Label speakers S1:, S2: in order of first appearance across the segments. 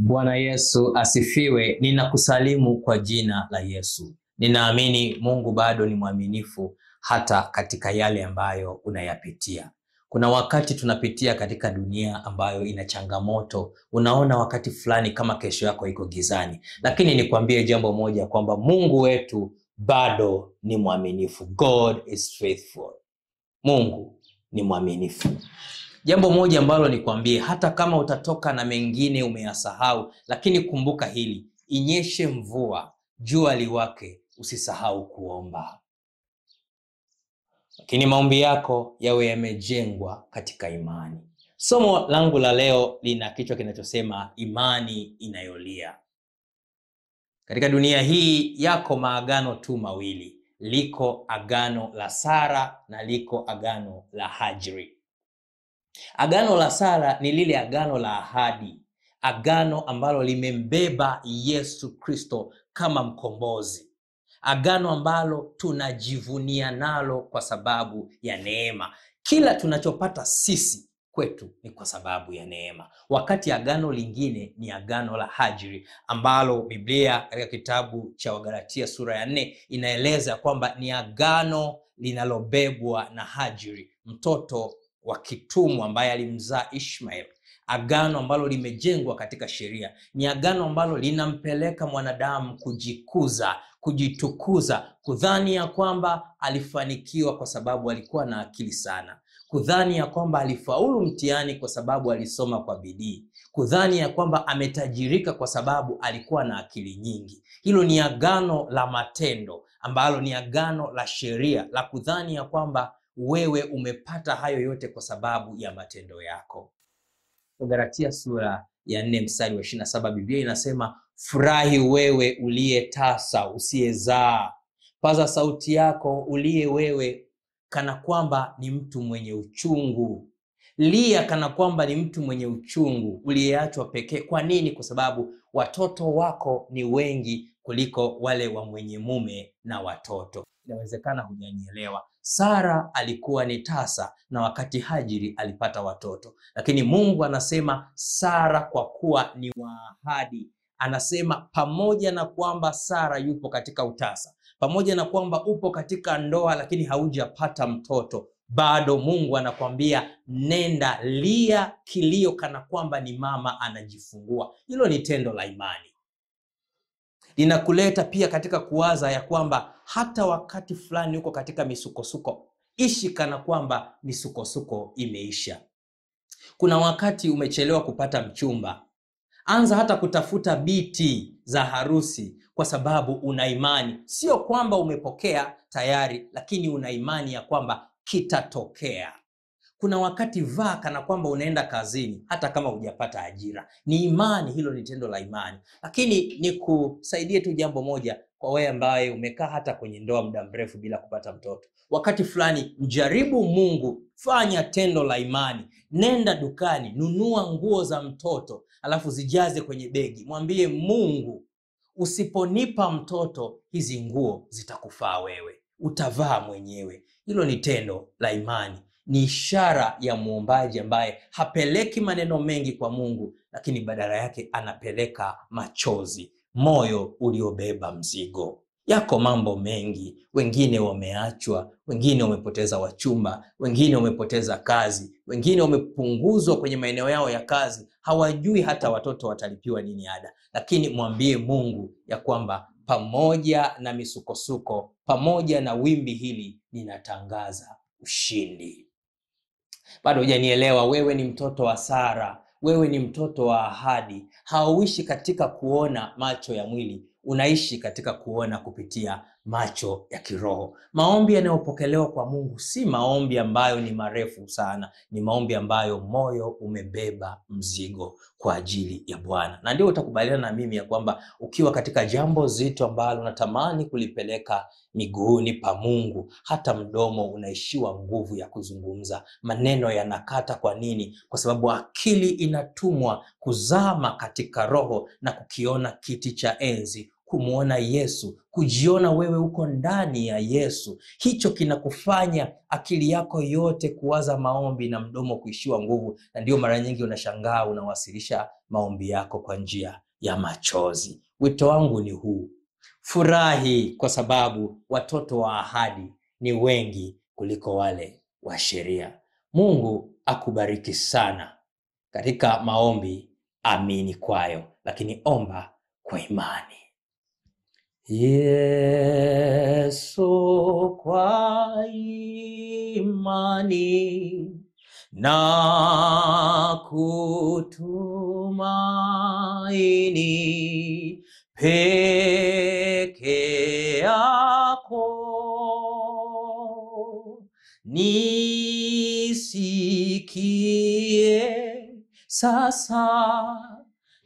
S1: Bwana Yesu asifiwe. Ninakusalimu kwa jina la Yesu. Ninaamini Mungu bado ni mwaminifu hata katika yale ambayo unayapitia. Kuna wakati tunapitia katika dunia ambayo ina changamoto. Unaona wakati fulani kama kesho yako iko gizani. Lakini nikwambie jambo moja kwamba Mungu wetu bado ni mwaminifu. God is faithful. Mungu ni mwaminifu. Jambo moja ambalo nikwambie, hata kama utatoka na mengine umeyasahau, lakini kumbuka hili: inyeshe mvua, jua liwake, usisahau kuomba. Lakini maombi yako yawe yamejengwa katika imani. Somo langu la leo lina kichwa kinachosema imani inayolia. Katika dunia hii yako maagano tu mawili. Liko agano la Sara na liko agano la Hajri. Agano la Sara ni lile agano la ahadi, agano ambalo limembeba Yesu Kristo kama mkombozi, agano ambalo tunajivunia nalo kwa sababu ya neema. Kila tunachopata sisi kwetu ni kwa sababu ya neema. Wakati agano lingine ni agano la Hajri ambalo Biblia katika kitabu cha Wagalatia sura ya 4 inaeleza kwamba ni agano linalobebwa na Hajri, mtoto wa kitumwa ambaye alimzaa Ishmael. Agano ambalo limejengwa katika sheria. Ni agano ambalo linampeleka mwanadamu kujikuza, kujitukuza, kudhani ya kwamba alifanikiwa kwa sababu alikuwa na akili sana, kudhani ya kwamba alifaulu mtihani kwa sababu alisoma kwa bidii, kudhani ya kwamba ametajirika kwa sababu alikuwa na akili nyingi. Hilo ni agano la matendo ambalo ni agano la sheria, la kudhani ya kwamba wewe umepata hayo yote kwa sababu ya matendo yako. Galatia sura ya 4 mstari wa 27, Biblia inasema, furahi wewe uliye tasa usiyezaa, paza sauti yako uliye wewe kana kwamba ni mtu mwenye uchungu, lia kana kwamba ni mtu mwenye uchungu uliyeachwa pekee. Kwa nini? Kwa sababu watoto wako ni wengi kuliko wale wa mwenye mume na watoto. Inawezekana hujanielewa. Sara alikuwa ni tasa na wakati Hajiri alipata watoto. Lakini Mungu anasema Sara kwa kuwa ni wa ahadi, anasema pamoja na kwamba Sara yupo katika utasa, pamoja na kwamba upo katika ndoa lakini haujapata mtoto, bado Mungu anakwambia nenda lia kilio kana kwamba ni mama anajifungua. Hilo ni tendo la imani. Linakuleta pia katika kuwaza ya kwamba hata wakati fulani uko katika misukosuko, ishi kana kwamba misukosuko imeisha. Kuna wakati umechelewa kupata mchumba, anza hata kutafuta biti za harusi kwa sababu una imani. Sio kwamba umepokea tayari, lakini una imani ya kwamba kitatokea. Kuna wakati vaa kana kwamba unaenda kazini hata kama hujapata ajira. Ni imani, hilo ni tendo la imani. Lakini nikusaidie tu jambo moja kwa wewe ambaye umekaa hata kwenye ndoa muda mrefu bila kupata mtoto. Wakati fulani mjaribu Mungu, fanya tendo la imani. Nenda dukani, nunua nguo za mtoto, alafu zijaze kwenye begi. Mwambie Mungu, usiponipa mtoto hizi nguo zitakufaa wewe, utavaa mwenyewe. Hilo ni tendo la imani. Ni ishara ya muombaji ambaye hapeleki maneno mengi kwa Mungu, lakini badala yake anapeleka machozi, moyo uliobeba mzigo. Yako mambo mengi, wengine wameachwa, wengine wamepoteza wachumba, wengine wamepoteza kazi, wengine wamepunguzwa kwenye maeneo yao ya kazi, hawajui hata watoto watalipiwa nini ada. Lakini mwambie Mungu ya kwamba pamoja na misukosuko, pamoja na wimbi hili, ninatangaza ushindi. Bado hujanielewa. Wewe ni mtoto wa Sara, wewe ni mtoto wa ahadi. Hauishi katika kuona macho ya mwili, unaishi katika kuona kupitia macho ya kiroho. Maombi yanayopokelewa kwa Mungu si maombi ambayo ni marefu sana, ni maombi ambayo moyo umebeba mzigo kwa ajili ya Bwana. Na ndio utakubaliana na mimi ya kwamba ukiwa katika jambo zito ambalo unatamani kulipeleka miguuni pa Mungu, hata mdomo unaishiwa nguvu ya kuzungumza, maneno yanakata. Kwa nini? Kwa sababu akili inatumwa kuzama katika roho na kukiona kiti cha enzi. kumwona Yesu, kujiona wewe uko ndani ya Yesu. Hicho kinakufanya akili yako yote kuwaza maombi na mdomo kuishiwa nguvu, na ndio mara nyingi unashangaa unawasilisha maombi yako kwa njia ya machozi. Wito wangu ni huu: furahi, kwa sababu watoto wa ahadi ni wengi kuliko wale wa sheria. Mungu akubariki sana katika maombi. Amini kwayo, lakini omba kwa imani. Yesu, kwa imani na kutumaini peke yako, nisikie sasa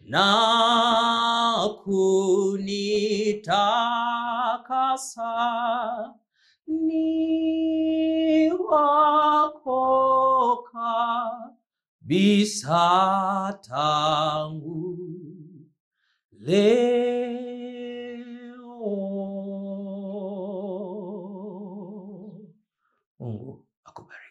S1: na kunitakasa, ni wako kabisa tangu leo. Mungu akubariki.